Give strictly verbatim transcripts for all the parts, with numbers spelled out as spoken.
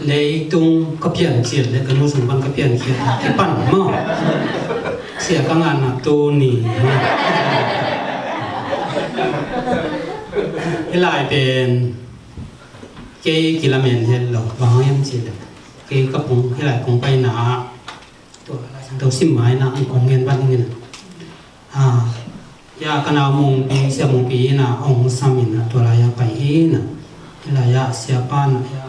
Leitung ka piancil le ka nu sung pan ka piancil kipan maw? Sia ka ngahna tuni. Hih lai pen kei kilamen het lo, bang hang hiam cih leh kei ka pung, hih lai kong paina ah tua Lai Siangtho sim mai-in ah kong gen vat ning in ah. Ah, ya, ka nau Mungpi, Sia Mungpi in ah hong sam in ah tua lai-ah pai hi in ah. Hih lai-ah siapa in ah, ya,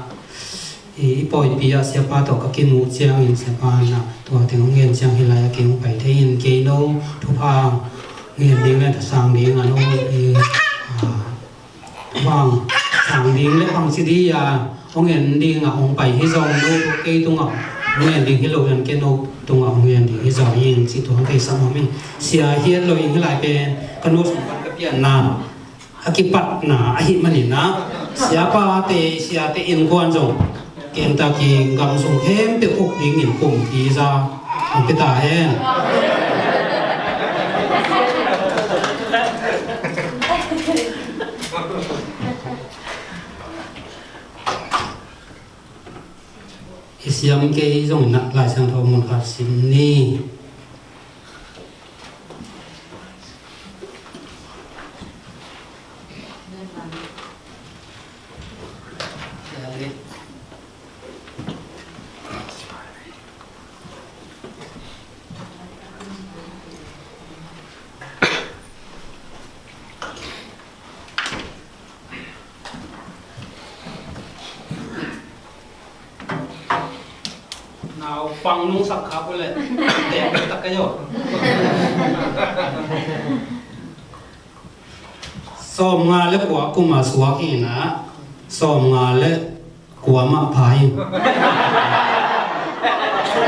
i, i pawipi ah siapa tawh ka kimuh ciangin siapa in ah tua teng hong gen ciang hih lai-ah kei hong pai thei in, kei no thupha ngen ding le thasang ding a no i, ah, bang sang ding le bang ci ding a hong en ding a hong pai hi zaw, no kei tungah hong en ding hi lo, yan kei no tungah hong en ding hi zaw ing ci tuang kei sam om ing. Sia hi lo ing, hih lai pen ka nu sung pan ka pianna a kipatna ahih manin ah siapate, siate innkuan zong ken tak i gam sung khempeuh uk dingin kumpi za hong pia ta hen. I siam kei zong in ah Lai Siangtho mun khat sim ni. Naupang nungsak kha pule, tek tak ka yo. Sawmnga le kua kum a suak hi in ah, sawmnga le kua mah pha hi.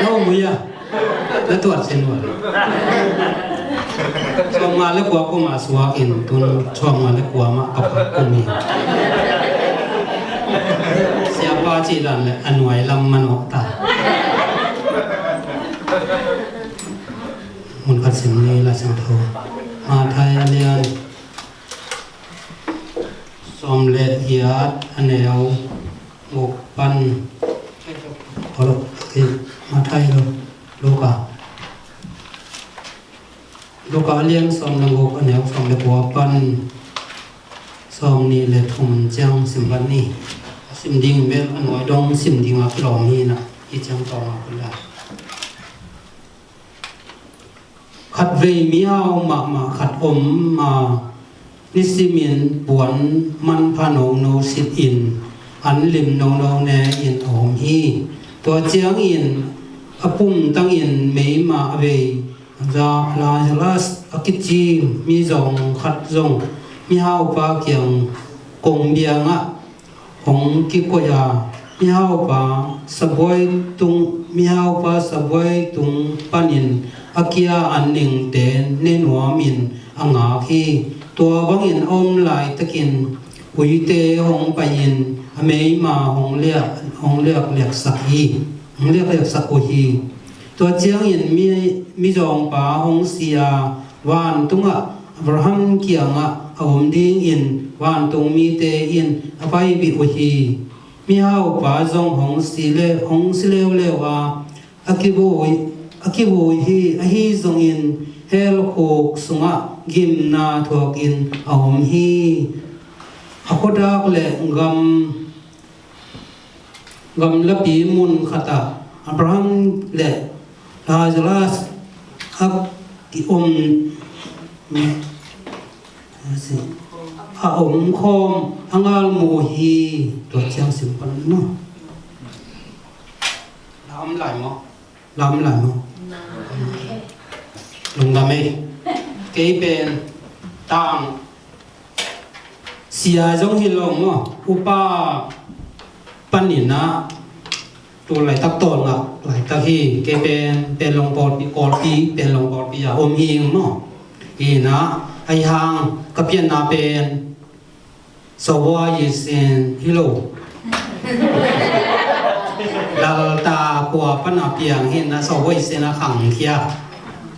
No mui a, na tuat sin wa. Sawmnga le kua kum a suak in tun sawmnga le kua mah ka pha kum hi. Siapa cih dan le a nuai lam manawh ta. Mun khat sim ni, Lai Siangtho. Matthai a lian sawm le giat, a neu guk pan. Olo, okay. Matthai lo, Luka. Luka a lian sawm le guk, a neu sawm le kua pan sawm nih le thum ciang sim vat ni. A sim ding bel a nuai dong sim ding a kilawm hi in ah, hi ciang tawm a kul lai. Khatvei mihau mahmah khat om a, nisimin puan manpha nono sitin an lim nono ne in a om hi. Tua ciangin a pumtangin meima a vei Za-, Lazarus a kici mizawng khat zong mihaupa kiang kongbiangah hong kikoih a, mihaupa sabuai tung, mihaupa sabuai tung panin a kia an ningte ne nuamin a ngak hi. Tua bangin a om laitakin uite hong pai-in a meima hong liak, hong liakliaksak hi, hong liakliaksak uh hi. Tua ciangin mi, mizawngpa hong si a, vantungah Abraham kiangah a om dingin vantung mite in a paipih uh hi. Mihaupa zong hong si le, hong si leuleu a, a kivui, a kivui hi, ahi zongin hell khuk sungah gimna thuakin a om hi. A khuadak le gam Gamlapi mun khatah Abraham le Lazarus a kiom, a om khawm a ngal mu uh hi. Tua ciang simple maw? La om lai maw? La om lai maw? Lungdam ei. Kei pen tang sia zong hi lo maw, upa panin ah tu laitak tawlngak laitak hi. Kei pen Panglong pawlpi, Kawlpi, Panglong pawlpi a om hi ing maw. Hi in ah, ahi hang ka pianna pen Sawbua Yisen hi lo. Lalta khua pan a piang hi in ah, Sawbua Yisen a khangkhia.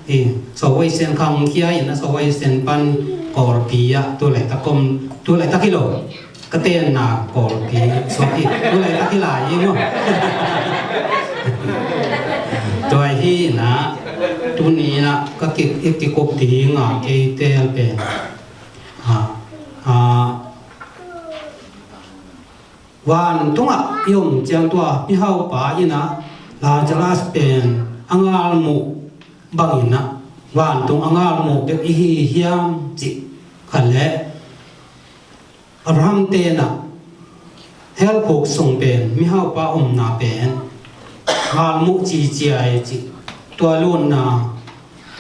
Hi, Sawbua Yisen khangkhia hi in ah, Sawbua Yisen pan Kawlpi ah tu laitak om, tu laitak hi lo. Ka tenna Kawlpi suak hi. Tulaitak hi lai hi maw? Tua hi inah, tuni inah ka ki, i kikup ding a kei teel pen, a, a, vantungah i om ciang tua mihaupa inah Lazarus pen a ngalmuh bang inah, vantung a ngalmuh bek i hi hiam cih khat leh, Abraham tenah hell khuk sung pen mihaupa omna pen ngalmuh cicia e cih. Tua lutna,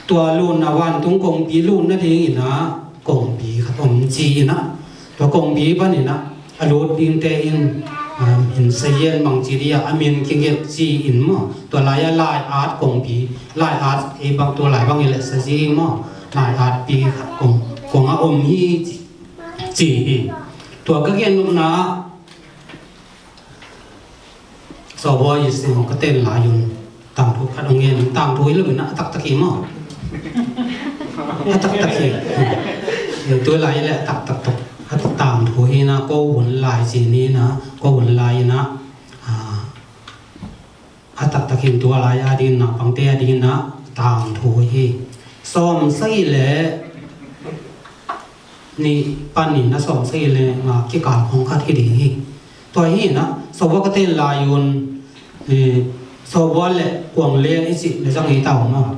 tua lutna vantung kongpi lutna ding inah kongpi khat om ci inah, tua kongpi pan inah a lut dingte in, um, in sayen bang ci dia a min kigelh ci in maw? Tua lai-ah lai-at kongpi, lai-at ei bang tua lai bang i leh sa zi maw? Lai-atpi khat kong, kong a om hi ci, ci hi. Tua ka gen nopna ah, sawbua i sing ka ten lai un tangthu khat hong gen, tangthu hi lo inah a taktak hi maw? A taktak hi. Tua lai le a taktak tuk. A tangthu hi inah ko hun lai ci ni inah, ko hun lai inah, a, a taktak hi in tua lai a ding inah, pangte a ding inah tangthu hi. Sawm sagih le nih panin a sawm sagih le nga kikal khong khat hi ding hi. Tua hi inah, sawbua ka ten lai un, eh, sawbua le kuang le i cih le zang i tau maw?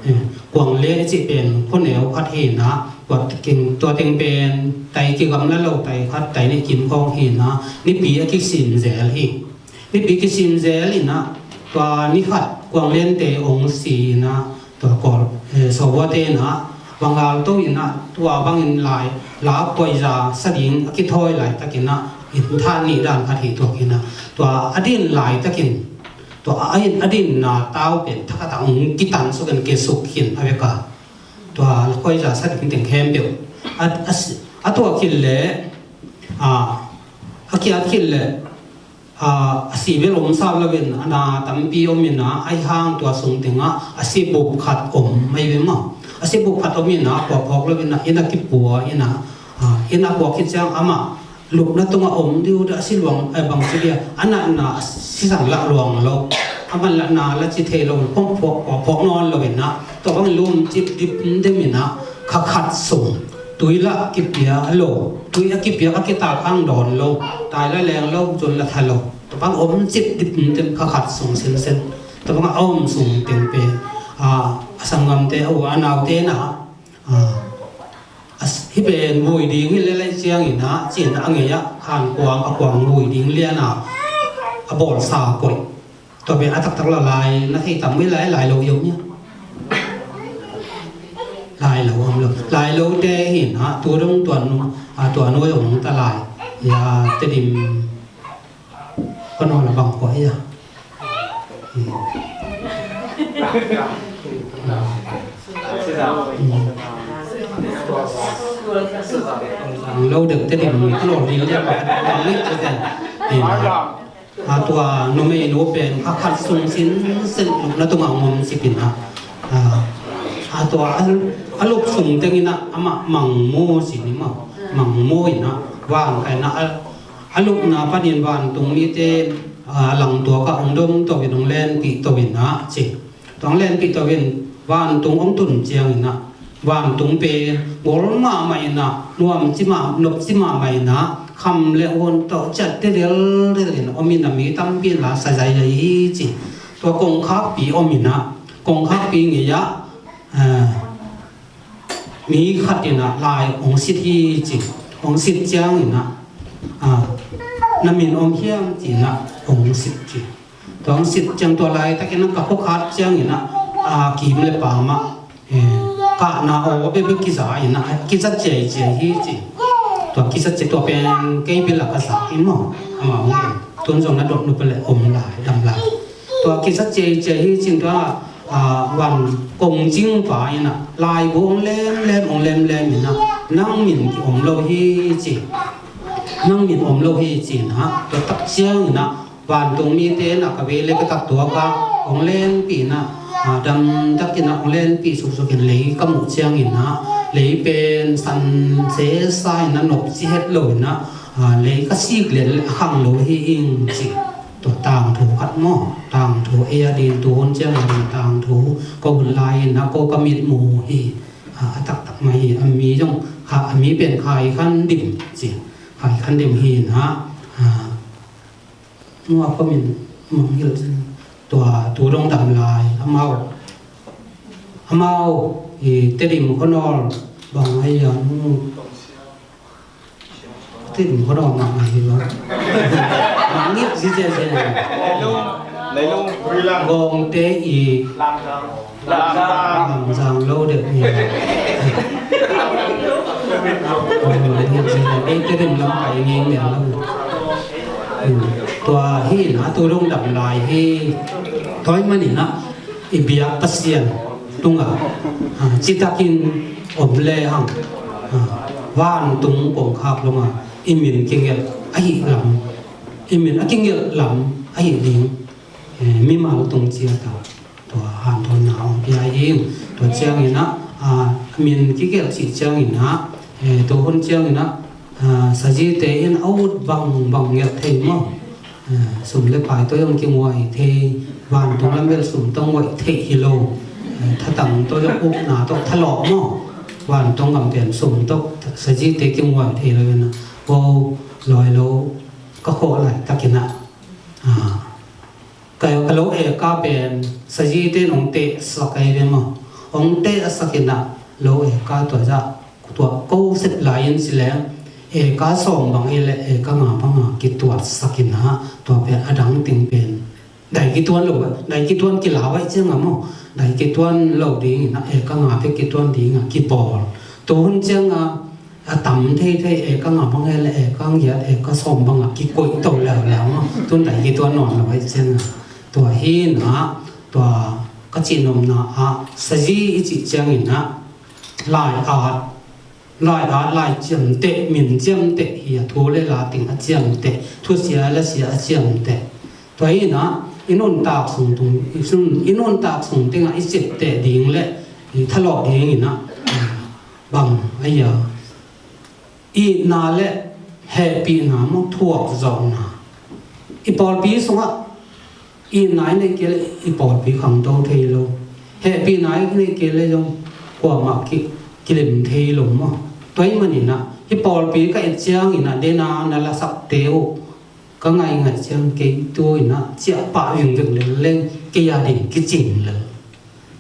Eh, kuang le i cih pen khuneu khat hi inah, tua teng, tua teng pen tai kigamla lo tai khat, tai nih kim khawng hi inah, nipi a kisim zel hi. Nipi kisim zel inah, tua ni khat kuang lente ong si inah, tua Kawl, eh, sawbuate inah, bang gal to inah, tua bangin lai, la khuaiza sa ding a kithawi laitak inah, in tha nih dan khat hi tuak inah, tua a din laitakin, tua a in, a dinna tau pen thakhat ah ong kitan suk in kisuk khin a vek a, tua la khuaiza sa ding teng khempeuh a, a si, a tuak khin le, a, a kiat khin le, a, a si bel om sam lo in, a na tampi om inah, ahi hang tua sung tengah a si bup khat om mai ve maw? A si bup khat om inah, pua phawk lo inah, inn ah kipua inah, a, inn ah pua khit ciang amah lupna tungah om diu dah, a si luang, a bang ci dia, a natna a sisan lah luang lo, a man lah na lah ci thei lo, pua phawk, pua phawk nawn lo inah, tua bang lum cip dip dem inah, kha khat sung tui lah kipia lo, tui a kipia a kitak ang dawn lo, tai lah leng lo, zun lah tha lo, tua bang om cip dip dem kha khat sung sinsen. Tua bang a om sung teng pen, a, a sanggamte, a u a naute inah, a, a s-, hih pen vui ding hi lel lai ciang inah, ci inah a ngei ah, han kuang, a kuang vui ding lian a, a bawlsa koih. Tua pen a taktak lo lai, na thei tam mai lai, lai lo i om hia? Lai lo om lo. Lai lote hi inah, tu dong tua nu, a, tua nu i om ta lai. Ya, Tedim. Ko no la bang ko ya. Hmm. Lo deuh Tedim, ko no ni lo ya. Ni ko ten. Hi inah. A tua numeinu pen kha khat sung sinsen lupna tungah ong om sip inah. A, a tua a, a lup sung teng inah amah Mangmu ci ni maw? Mangmu inah, van kha inah, a, a lupna panin vantung mite, a, langtuak ah ong dom to in, ong lenpih to inah ci. Tua ong lenpih to in, vantung ong tun ciang inah, vantung pen gol mahmah inah, nuam ci mah, nop ci mahmah inah, kham le hun tawh ciatte delhdel in om inah, mi tampi in la sa zaizai hi ci. Tua kongkhakpi om inah, kongkhakpi ngei ah, a, mi khat inah lai ong sit hi ci. Ong sit ciang inah, a, na min om hiam ci inah ong sit ci. Tua ong sit ciang tua laitakin a ka khua khat ciangin a, a, kim le pam ah, eh, kahna aw bebe kiza in a, kiza ciaicia hi ci. Tua kiza cia tua pen kei bil a ka za hi maw. Amah ong en. Tun zong na dot nupa le om lai, dam lai. Tua kiza ciaicia hi cin tua, a, van kong cing pa in a, laibu ong lemlem, ong lemlem in a, nang min ki om lo hi ci. Nang min om lo hi ci in a, tua tak ciangin a, vantung mite in a ka vei le ka tak tuak a, ong lenpih in a, a, damtak in a, ong lenpih suksuk in lei ka muh ciangin a, lei pen san sesa in a, nop ci het lo in a, a, lei ka sik lian le a khang lo hi ing ci. Tua tangthu khat maw, tangthu ei a din tu hun ciang a din tangthu ko hun lai in a ko ka mit mu hi. A, a taktak mah hi a mi zong kha, a mi pen khai khan dim ci. Khai khan dim hi na. A, nua ko min mangil tua tu dong dam lai amau amau i Tedim khonawl bang ai a nu Tedim khonawl mah ai lo mangil zi zi zi Leilung. Gongte i Lamzang lo deuh hi. Ei Tedim lam pai ngei mel lo. Tua hi na tu dong dam lai hi. Tua ahih manin a i biak Pasian tungah, a, citakin om le hang, a, vantung kongkhak longah i min kigelh ahih lam, i min a kigelh lam ahih ding, e, mimal tung ciat a tua hanthawnna hong pia hi. Tua ciangin a, a, min kigelh cih ciangin a, e, tu hun ciangin a, a, sajite in a ut bangbang gelh thei maw? A, sum le pai tawh hong kinguai thei, vantung lam bel sum tawh nguai thei hi lo. A, thatang tawh upna tawh thalawh maw? Vantung gam pen sum tawh sajite kinguai thei lo in a, ko lawi lo ka khawh laitakin a, a, ka, ka lo eka pen sajite in hong teh sak ahi ve maw? Hong teh a sak in a lo eka tua zah tua ko sep lai in ci leng eka sawm bang hi leh eka nga bang a kituat sak in a tua pen a dang teng pen dai kituan lo, dai kituan kila vai ciang a maw? Dai kituan lo ding in a eka nga pe kituan ding a kibawl. Tu hun ciang a a tam theithei eka nga bang hi leh eka ngiat eka sawm bang a kikoih to leuleu maw? Tun dai kituan nawn lo vai ciang a tua hi na tua ka cih nopna ah sazi i cih ciangin a lai-at, lai-at, lai ciamteh, min ciamteh hi a, thu le la teng a ciamteh, thusia lasia a ciamteh. Tua hi na i nuntak sung tung, i sun, i nuntak sung tengah i ciamteh ding le i thalawh ding in a bang ahi a itna le hehpihna maw thuak zawhna. I pawlpi sungah itna i neih kei le i pawlpi khangto thei lo. Hehpihna i neih kei le zong kuamah ki, kilim thei lo maw? Tua ahih manin a hih pawlpi ka et ciangin a dena na lasakte uh ka ngaingai ciang kei tu in a ciahpah vingving lel leng kei a ding kicing lel.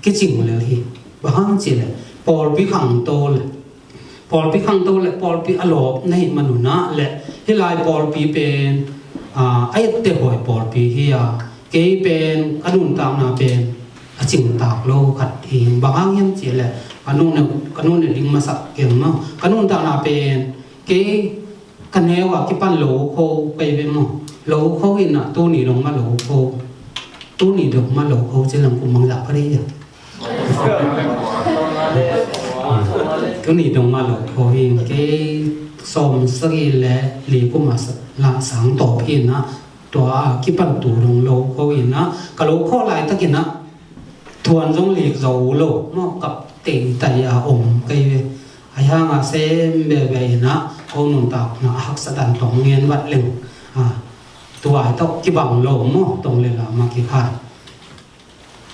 Kicing lel hi. Bang hang ci le pawlpi khangto le pawlpi khangto le pawlpi a lawp na hih manun a le hih lai pawlpi pen a, a etteh huai pawlpi hi a, kei pen ka nuntakna pen a cingtak lo khat hi. Bang hang hiam ci le ka nunne, ka nunne ding masak keng maw? Ka nuntakna pen kei ka neu a kipan lo kho kei ve maw? Lo kho in a tuni dong mah lo kho. Tuni dong mah lo kho ci lang kum bangzah pha dei a. Tuni dong mah lo kho hi kei sawm sagih le li kum a la sang tawp hi na tua kipan tu dong lo kho hi na ka lo kho laitakin a thuan zong lik zo lo maw kap tei tai a om kei ve. Ahi hang a sem bebe in a ko nuntakna a haksa dan tawh ngen vat leng a tuai tawh kibang lo maw tong le la ma kikhai.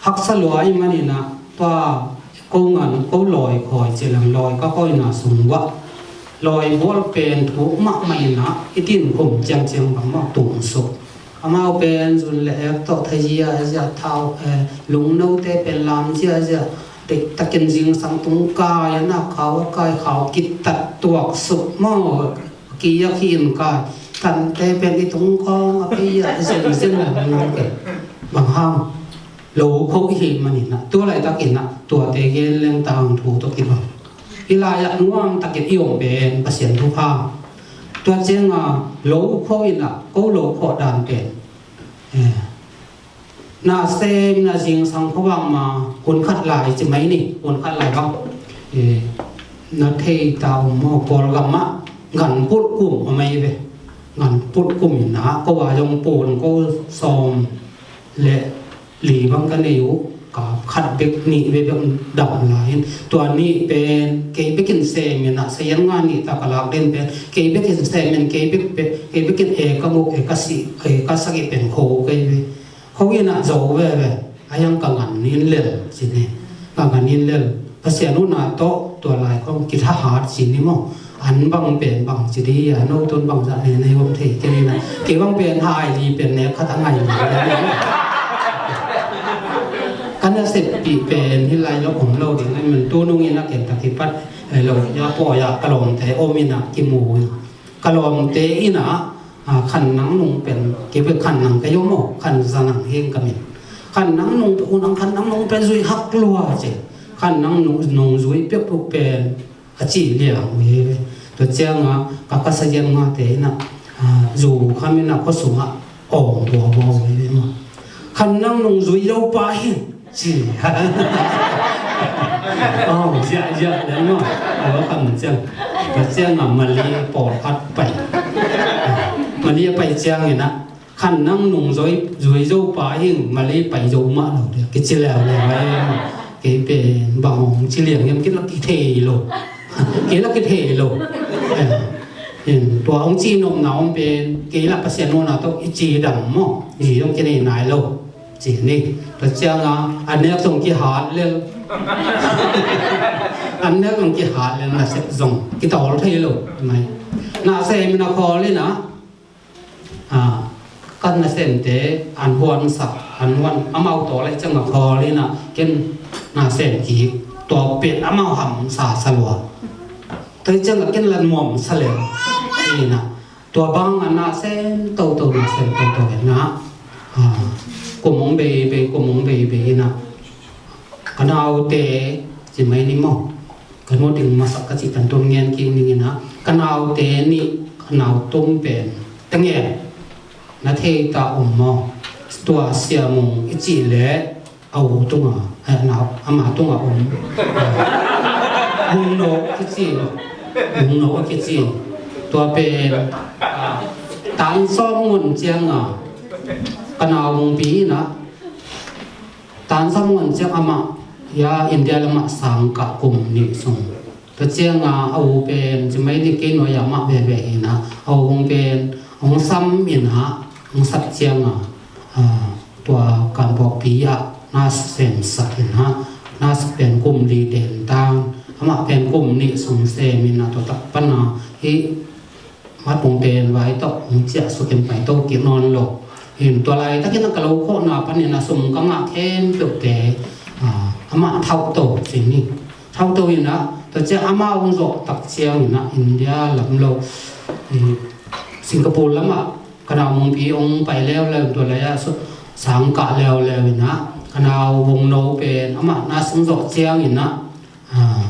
Haksa lua ahih manin a tua ko ngan ko lawi khawi ci leng lawi ka kawina sung uah lawi bual pen thuk mahmah in a i tin khum ciangciang bangmah tung suk. Amau pen zun le ek tawh tha ziazia thau lungnote pen lam ziazia deihtakin zingsang tung kai a na khau a kai khau kitat tuak suk maw. Ki a ki in kai tante pen i tung kawng a pei a zen zen a nung ke bang hang. Lo kho i hih manin a tua laitakin a tuate gen leng tangthu tawh kibang. I lai-ah nuamtakin i om pen Pasian thupha. Tua cianga lo kho in a ko lo kho dan pen, eh, na sem na zingsang kho bang ma hun khat lai ci mai ni, hun khat lai bang, eh, na thei ta um maw Kawlgam ah ngan pulh kum a mai ve. Ngan pulh kum in a ko a zong pulh ko sawm le li bang ka nei uh. Ka khat bek nih bek bek dam lai in, tua nih pen kei bekin sem in ah, sayan nga nih ta ka lak den pen kei bekin sem in, kei bek, kei bekin e ka muk, e ka sih, e ka sagih pen kho kei ve. Kho in ah zo veve. A hiang ka ngan in lel ci ni. Ka ngan in lel. Pasian una tawh tua lai khong kithahat ci ni maw. An bang pen bang ci di a, no tun bang zah ne nei om thei kei na. Kei bang pen hai li pen ne khat a ngai li. Ka nasep pi pen hi lai lo om lo ding, ai man tu nung in a ken ta kipat, ai lo ya po ya ka lawmte om in a kimu in. Ka lawmte in a, a, khan nang nung pen, kei pen khan nang ka yom o, khan za nang heng ka min. Khan nang nung pe unang khan nang nung pen zui hak lua ce. Khan nang nung, nung zui pek puk pen, a ci liang uh hi ve. Tua ciang a, ka ka sa giam nga te in a, a, zu kham in a khuasung a awng bua bua uh hi ve maw. Khan nang nung zui lo pa hi ci. Awng zia zia liang maw. Aw kham ciang. Tua ciang a mali pawlkhat pai. Mali a pai ciang in a, khan nang nung zui, zui zo pa hing, mali pai zo mah lo dia, kici leuleu ai. Kei pen bang hong ci liang hiam kei la kithei lo. Kei la kithei lo. Eh, in tua hong ci nopna hong pen kei la Pasian nopna tawh i ci dam maw, i zong kinei nai lo. Ci ni. Tua ciang a, an nek zong kihat lel. An nek zong kihat lel, na sep zong kitawl thei lo mai. Na sem na khawl in a, a, kan nasemte an huansak, an huan amau tawh lai ciang a khawl in a, ken nasem kik, tua pen amau hamsa sa lua. Tua ciang a ken lan muam sa lel. In a, tua bang a nasem toto, nasem toto in a, a, kum hong bei bei, kum hong bei bei in a, ka naute ci mai ni maw. Ka nu ding masak ka cih tan tum ngen kik ning in a, ka naute nih, ka nau tum pen, te ngen. Na thei ta om maw? Tua Sia Mung i cih leh, a u tunga, eh, nau, ama tunga om. Mung no kici, Mung no kici. Tua pen, tan sawm ngun ciang a, ka nau Mung pi in a, tan sawm ngun ciang amah, ya India lamah sang kah kum nih sung. Tua ciang a, a u pen, ci mai ni kei nuai amah veve in a, a u hong pen, hong sam in a, hong sak ciang a, a, tua Kampawkpi ah, na sem sak in a, na sak pen kum li den tan, amah pen kum nih sung sem in a, tua tak pan a, hi, Mat pung pen vai tawh hong ciah suk in pai to kik nawn lo. Hin tua laitakin a ka lo khawhna panin a sum ka ngah khempeuhte, ah, amah thauh to cih ni. Thauh to in a, tua ciang amah hong zawh tak ciangin a India lam lo, eh, Singapore lamah ka nau Mungpi hong pai leuleu, tua lai-ah sang kah leuleu in a, ka nau Vungno pen amah na sung zawh ciangin a, ah,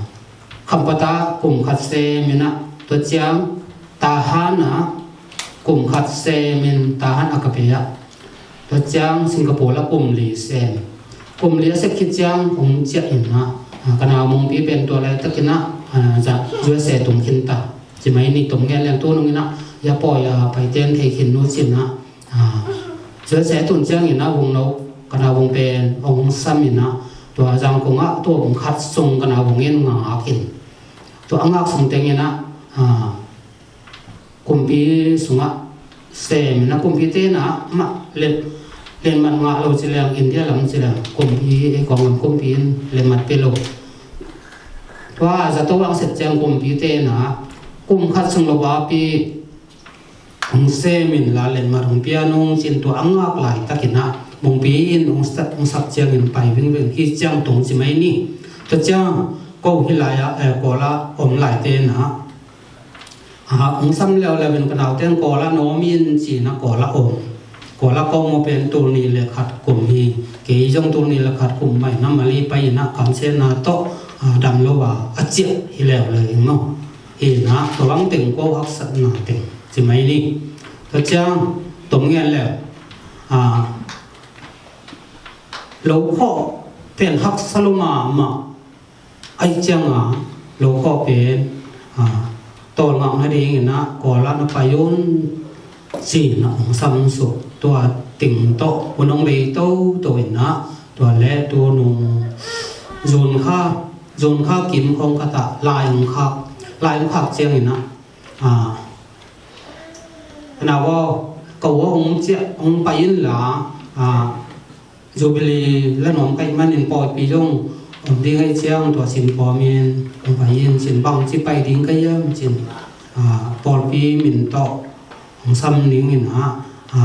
Khampat ah kum khat sem in a, tua ciang Tahan ah kum khat sem in Tahan a ka pe ah, tua ciang Singapore ah kum li sem. Kum li a sep khit ciang hong ciah in a, ah, ka nau Mungpi pen tua laitakin a, ah, za, U S A tung khin ta. Ci mai ni tom gen leng tu nung in a, ya pawi a pai ten thei khin nu cin a, ah, U S A tun ciangin a Vungno, ka nau Vung pen hong sam in a, tua Zangkong ah tua kum khat sung ka nau Vung in ngak in. Tua a ngak sung teng in a, ah, kumpi sungah sem in a, kumpi te in a, amah let, letmat ngah lo ci leng, India lam ci leng, kumpi, ei kong lam kumpi in letmat pe lo. Tua zato ang sep ciang kumpi te in a, kum khat sung lo bapi, hong sem in la letmat hong pia nung cin tua a ngak laitakin a, Mungpi in hong sak, hong sak ciangin pai vingveng hi ciang tung ci mai ni. Tua ciang ko hi lai ah, eh, Kawl ah om lai te in a, ah, hong sam leuleu in ka nau teng Kawl ah na om in ci in a Kawl ah om. Kawl ah ka om uh pen tul nih le khat kum hi. Kei zong tul nih le khat kum mai na Mali pai in a kamsiatna tawh, ah, dam lo a, a ciah hi leuleu in maw. Hi in a, tua bang teng ko haksatna teng ci mai ni. Tua ciang tom ngen leu, ah, lo khawh pen haksa lo mahmah. Ai ciang a, lo khawh pen, ah, tawlngak nadingin a, Kawl ah na pai un ci in a hong sam suk. Tua ting tawh hun hong bei toto in a, Tua le tu nung June kha, June kha kim khawng khat ah lai hong khak, lai hong khak ciangin ah, a, a nau aw, ko aw hong ciah, hong pai in la, a, Jubilee la nuam ka hih manin pawipi zong om ding ahih ciang tua sin pawmin hong pai in, cin bangci pai ding ka hiam cin, a, pawipi min tawh hong sam ning in ah, a,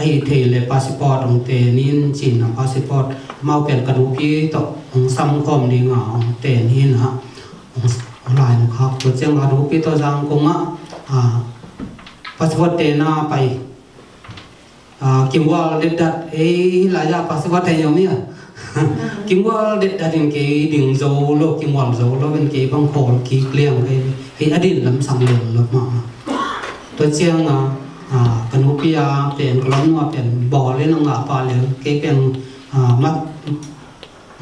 ahih theih leh passport hong ten in cin ah passport amau pen ka nupi tawh hong sam khawm ding a hong ten in ah, hong, hong lai hong khak tua ciang ka nupi tawh Zangkong ah, a, passport ten a pai. A, Kimwal detdat, ei, lai-ah passport thei om hi a. Kimwal detdat in kei ding zo lo, Kimwal zo lo in kei bang khawl kik liang kei, kei a din lam sang liang lo mah. Tua ciang a, a, ka nupi a pen, ka lawmnu a pen bawl in a ngah pah liang, kei pen, a, mat,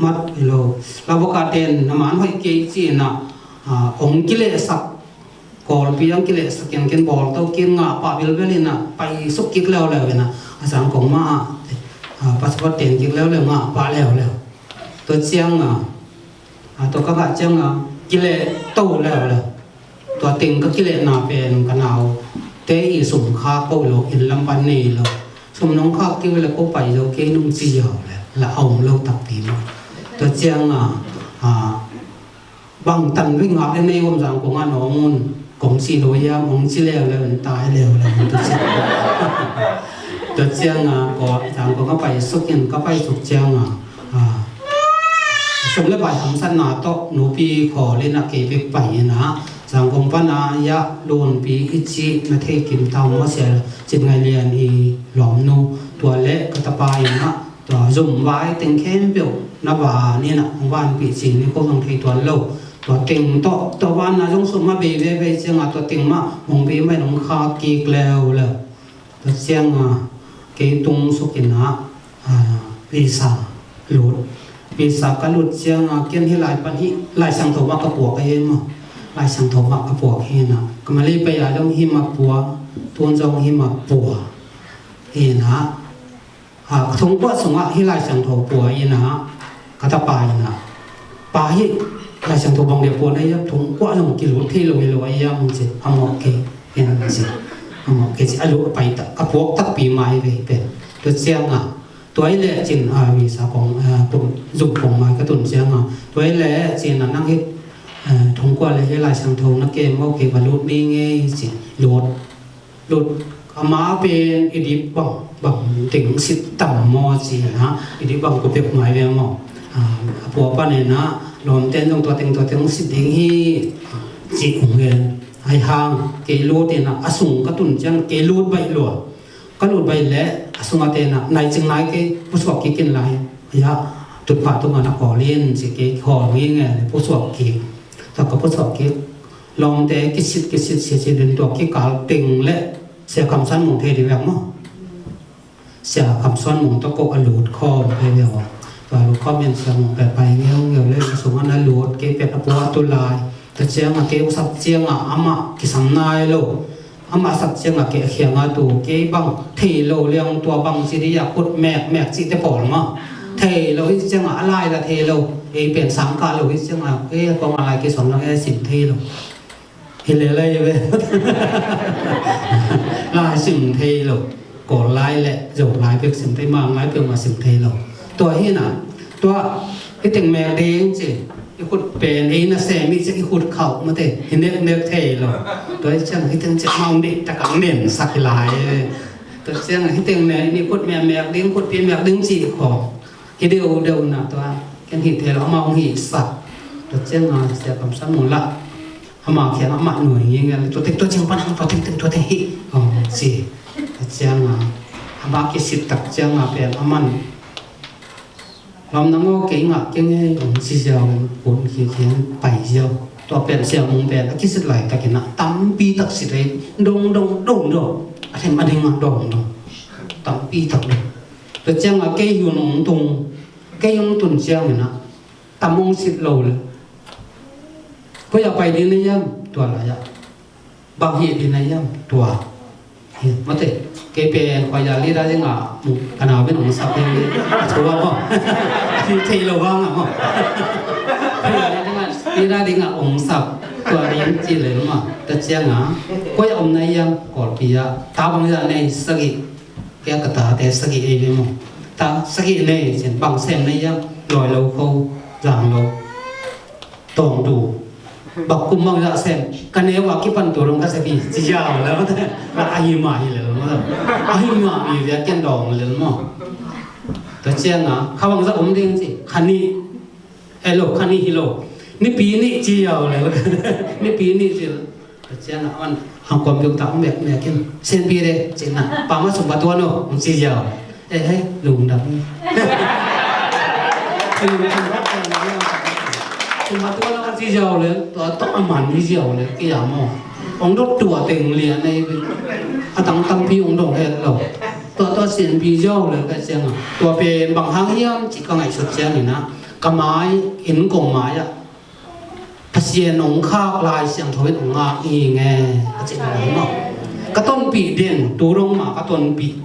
mat hi lo. Lau bawk a ten, na man hoih kei ci in a, a, hong kilehsak, Kawlpi ang kilehsak in ken bawl to kin ngah pah bilbel in a, pai suk kik leuleu in a, a Zangkong mah a, a, passport ten kik leuleu, ngah pah leuleu. Tua ciang a, a, tua ka ngah ciang a, kileh to leuleu. Tua teng ka kilehna pen ka naute i sum khak ko lo, inn lam pan nei lo. Sum nong khak kei le ko pai zo kei nung ci ziau le, la a om lo takpi mah. Tua ciang a, a, bang tan vei ngak le nei om Zangkong ah nong un, kong ci lo hiam, hong ci leuleu in tai leuleu in tua ciang. Tua ciang a, ko Zangkong a pai suk in, ka pai suk ciang a, a, sum le pai hamsatna tawh nupi khawl in a kei bek pai in a, Zangkong pan a, ya, Lunpi i cih na thei kim tau maw, Sia Cin Ngai Lian i lawmnu, tua le ka tapa in a, tua zum vai teng khempeuh na van in a, hong vanpih cin ni ko zong thei tuan lo. Tua teng tawh, tua vanna zong sum a bei veve ciang a, tua teng mah hong bei mah in hong khak kik leuleu. Tua ciang a, kei tung suk in a, a, visa lut. Visa ka lut ciang a, ken hih lai pan hih Lai Siangtho mah ka puak ahi maw. Lai Siangtho mah ka puak hi in a. Ka Malay pai a zong hih mah pua, tun zong hih mah pua hi in a. A, ka thongkuah sungah hih Lai Siangtho pua in a, ka tapa in a, "Pa, hih Lai Siangtho bang dia pua na hiam, thongkuah zong kilut thei lo hi lo a hiam?" ci, "A mawk kei," ci, "A mawk kei," ci, a luh a pai tak, ka puak takpi mai ve pen. Tua ciang a, tua hi leh cin a, visa kong, a, kum zum kong mai ka tun ciang a, tua hi leh cin a, "Nang hih, a, thongkuah le hih Lai Siangtho na kem maw, kei va lut ni ngei," ci, lut. Lut, ama pen i dip bang, bang teng sit tam maw ci na, i dip bang ko pek mai ve maw. A, a pua pan e na, lawmten zong tua teng, tua teng sit ding hi, ci ung hen. Ai hang, kei lut e na, a sung ka tun ciang, kei lut baih lua. Ka lut baih le, a sung a te na, nai cing nai kei, pusuak kik in lai. Ya, tutphah tung a na kawl in, ci kei kawl ngi nge le, pusuak kik. Tua ka pusuak kik. Lawmte kisit kisit sia ci din tua kikal teng le Sia Kham Suan Mung thei di vek maw. Sia Kham Suan Mung tawh ko a lut khawm thei vek maw. Tua lut khawm in Sia Mung pek pai ngeu ngeu le a sung a na lut kei pek a pua a tu lai. Tua ciang a kei usap ciang a amah kisam nai lo. Amah sak ciang a kei a khiang a tu kei bang thei lo liang tua bang ci di a khut mek mek ci te pawl maw. Thei lo hi ciang a a lai la thei lo. Ei pen sang kah lo hi ciang a kei a kong a lai kei suan lang e sim thei lo. Hi le lai ve. Lai sim thei lo. Kawl lai le Zo lai pek sim thei, Mang lai pek ma sim thei lo. Tua hi na. Tua hi teng mek ding ci. I khut pen ei na sem i ci i khut khauh mate. Hi nek nek thei lo. Tua hi ciang hi teng ci mau nek tak ang nen sak hi lai. Tua ciang hi teng mek ni khut mek mek ding, khut pi mek ding ci kho. Hi deuh deuh na tua. Ken hi thei lo, amau hi sak. Tua ciang a Sia Kham Suan Mung la. Ama khiang amah nuai nge nge le, tua teng tua ciang pan hang, tua teng teng tua teng hi. Ong ci. Tua ciang a, amah kisit tak ciang a pen aman. Lam nang aw kei ngah kei nge, ong ci ziau, kun khi khian pai ziau. Tua pen Sia Mung pen, a kisit lai takin a, tampi tak sit ei, dong dong dong dong. A them a ding a dong dong. Tampi tak dong. Tua ciang a kei hun ong tung, kei ong tun ciang in a, tam ong sit lo le. Koi a pai ding na hiam, tua lai a. Bang hih ding na hiam, tua. Mate, kei pen khuaia leader dingah ka nau in hong sap hi. A thu a maw? A thu thei lo vang a maw? Khuaia leader dingah, leader dingah hong sap. Tua ding ci lel maw? Tua ciangah koi a om na hiam? Kawlpi ah ta bangzah nei? Sagih. Kei a ka tate sagih ei ve maw? Ta sagih nei cin. Bang sem na hiam? Lawi lo kho, zang lo, tawng du, bak kum bangzah sem. Ka neu a kipan tu dong ka sem hi ci ziau le. Ahi mah hi lel maw? Ahi mah hi ve, a kian dawng lel maw? Tua ciangah kha bangzah om ding ci. Kha nih. Hello, kha nih hi lo. Nipi nih ci ziau le. Nipi nih ci. Tua ciangah a man hang kuam biuk tak mek mek in, sianpi de cin na, pa ma sum patuan o, hong ci ziau. Eh, hei, lungdam. Sum patuan o, hong ci ziau le, tua tawh a man hi ziau le, ki yam o. Hong dot tua teng lian ei. A tang tampi hong dong het lo. Tua, tua sianpi ziau le, ka ciangah. Tua pen bang hang hiam ci ka ngaihsut ciangin ah, ka mai in kong mai ah Pasian hong khak Lai Siangtho in hong ngak nging e, a ci hong maw. Ka tonpih den, tu dong mah ka tonpih.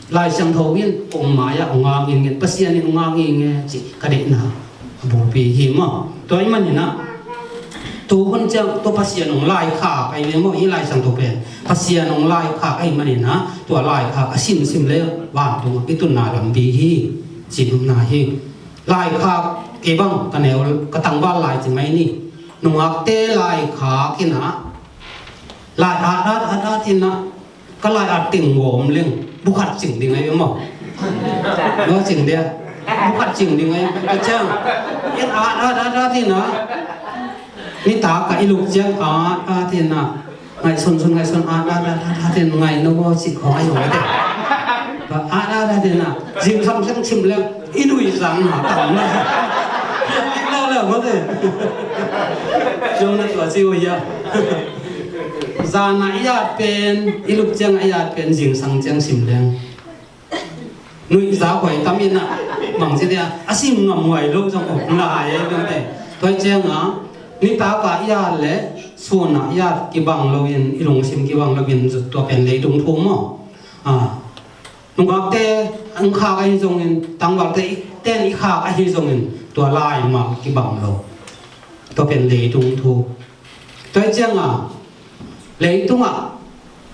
Lai Siangtho in hong mai ah hong ngak nging e, Pasian in hong ngak nging e, ci ka deihna a bulpi hi maw. Tua ahih manin ah, tu hun ciang tua Pasian hong laikhak ahih maw, hih Lai Siangtho pen Pasian hong laikhak ahih manin ah, tua laikhak a simsim le vantung a kitunna lampi hi, ci nopna hi. Laikhak, kei bang ka neu, ka tangval lai ci mai ni. Nungakte laikhak in ah, lai at at at at in ah, ka lai at teng gawm leng bu khat cing ding ahi maw? Nua cing dia? Bu khat cing ding ahi. Ka ciang, it at at at at in ah, nitak a i luk ciang at at in ah, ngaihsun sun, ngaihsun at at at at at in, ngai no bo ci khong ahi maw te. At at at in ah, zingsang siang sim leng i nuih zang na tam na. Hiat dik lau le maw te. Zong na tua ci uh hia. Zan a i at pen, i luk ciang a i at pen zingsang ciang sim leng nuih za huai tam in ah, bangci dia, a sim ngam huai lo zong om lai e, bang te. Tua ciangah nitak a i at le sun a i at kibang lo in, i lungsim kibang lo in, zut tua pen leitung thu maw. Ah, nungakte hong khak ahi zongin, tangvalte i ten i khak ahi zongin, tua laimal kibang lo. Tua pen leitung thu. Tua hi ciangah leitungah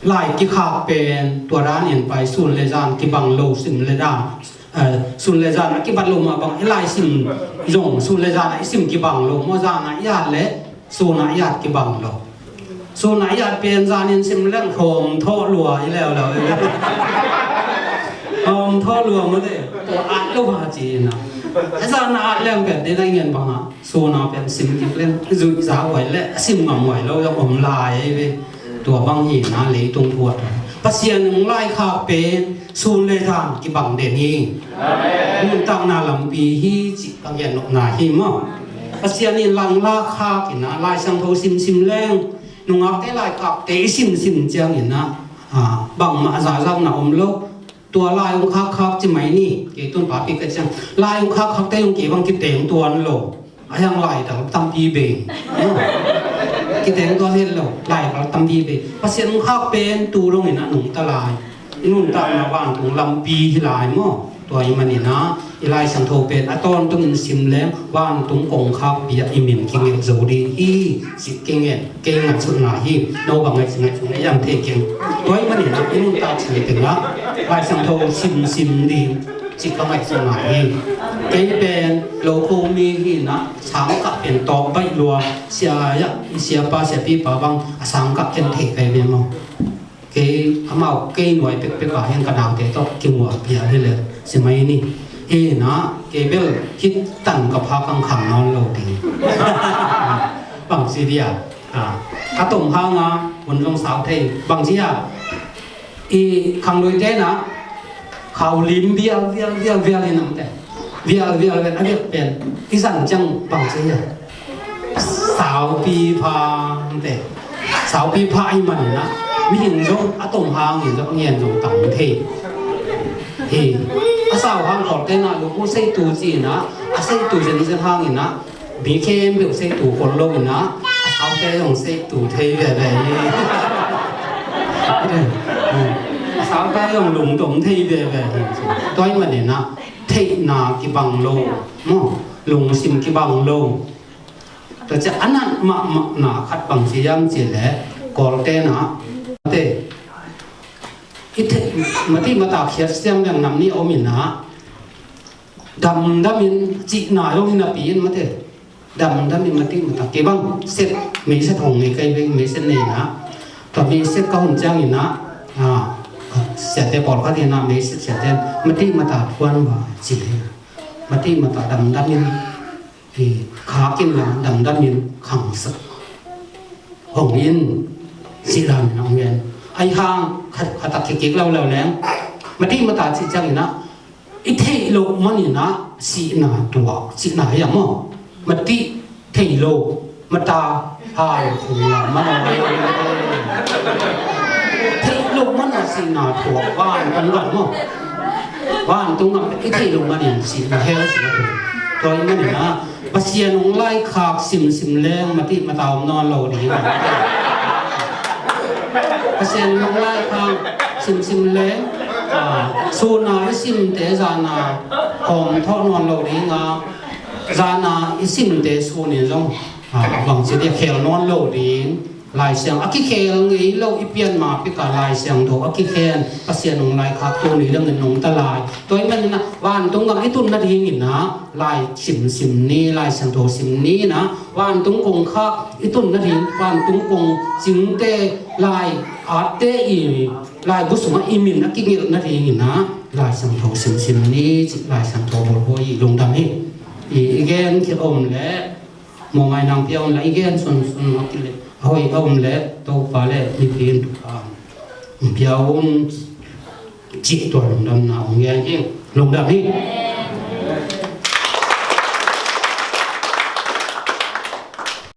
lai kikhak pen tua danin pai, sun le zan kibang lo, sim le dan, eh, sun le zan a kibat lo mah bang, i lai sim zong sun le zan a i sim kibang lo maw, zan a i at le sun a i at kibang lo. Sun a i at pen zanin sim leng hawm thawh lua hi leuleu. Hawm thawh lua maw te, tua at lo ha ci-in ah. Zan a at leng pen te na ngen bang ah. Sun a pen sim kik leng, zuih za huai le, a sim ngam huai lo zong om lai ei ve. Tua bang hi na leitung thu a. Pasian hong laikhak pen sun le zan kibang den hi. Nuntakna lampi hi cih ka gen nopna hi maw. Pasian in langla khak in ah, Lai Siangtho simsim leng, nungakte laikhakte i simsim ciangin ah, ah, bangmah zahzahna om lo. Tua lai hong khakkhak ci mai ni, kei tun papi ka ciang. Lai hong khakkhakte hong kei bang kiteng tuan lo. A hiang lai dal tampi bei. Kiteng tuan het lo, lai dal tampi bei. Pasian hong khak pen tu dongin a nungta lai. I nuntakna vantung lampi hi lai maw. Tua ahih manin ah, i Lai Siangtho pen a tawntungin sim leng vantung kongkhakpi ah i min kingelh zo ding hi, cih kingen. Kei ngaihsutna hi, no bang ngaihsut ngaihsut na hiam thei keng. Tua ahih manin ah i nuntak sim tengah Lai Siangtho simsim ding cih ka ngaihsutna hi. Kei pen lokho mi hi-in ah, sangkah pen tawk baih lua, sia ah, i siapa siapipa bang a sangkah ken thei kai ve maw. Kei amau kei nuai pekpek ah hian ka naute tawh kimuah pial hi le, si mai ni. Hi-in ah kei bel hih tan ka pha kang khang nawn lo ding. Bang si dia. Ah, ka tom hang a, hun zong sau thei. Bang ci a, i khangluite na, khau lim vial, vial, vial, vial in a om te. Vial, vial, vial, a vial pen. I zan ciang bang ci a. Saupi pha a om te. Saupi pha ahih manin a. Mihing zong, a tom hang in zong, a ngen zong tam thei. Hi. A sau hang khawlte na, lu ku sei tu ci na, a sei tu zen zen hang in a. Mi khempeuh sei tu khol lo in ah, a saute zong sei tu thei veve hi. Tangkai zong lungdam thei veve hi. Tua ahih manin ah theihna kibang lo, maw, lungsim kibang lo. Tua ciang a nat mahmahna khat bang ci hiam cih leh Kawlte in ah, te, i theih, mati mata khiat siam leng nam nih a om in ah, damdamin cihna zong hi napi in, mate, damdamin mati mata kei bang set, meiset hong nei kei beng, meiset nei in ah, tua meiset ka hun ciangin ah, ah, siate pawlkhat in ah, meiset siate in mati mata thuan va ci hi. Mati mata damdamin, i, khak in la damdamin khangsak hong in, cih dan in ah hong gen. Ahi hang khat, khat a kikik lo lo leng, mati mata cih ciangin ah i theih loh manin ah sihna tuak, sihna hi a maw. Mati thei lo, mata hai khung lam man a, theih loh man a sihna tuak, vantung gam maw. Vantung gam i theih loh manin sihna, hell sihna tuak. Tua ahih manin ah Pasian hong laikhak simsim leng mati mata om nawn lo ding a. Pasian hong laikhak simsim leng, ah, sun a i simte zan a hawm thawh nawn lo ding a, zan a i simte sun in zong, ah, bangci dia khel nawn lo ding. Lai Siang a kikhel ngei lo i pian ma pek a Lai Siangtho a kikhen Pasian hong laikhak tuni dangin nong ta lai. Tua ahih manin ah vantung gam i tun nadingin ah lai simsim ni, Lai Siangtho sim ni in ah, vantung kongkhak i tun nading, vantung kong cingte, lai atte i laibu sungah i min a kigelh nadingin ah Lai Siangtho simsim ni, cih Lai Siangtho bawlbawl hi. Lungdam hi. I, i gen khit om leh, mawh ngai nang pia un la, i gen sunsun a kileh a hoih a om leh Topa le mipi in thupha pia un, cih tua lungdamna hong gen hi. Lungdam hi.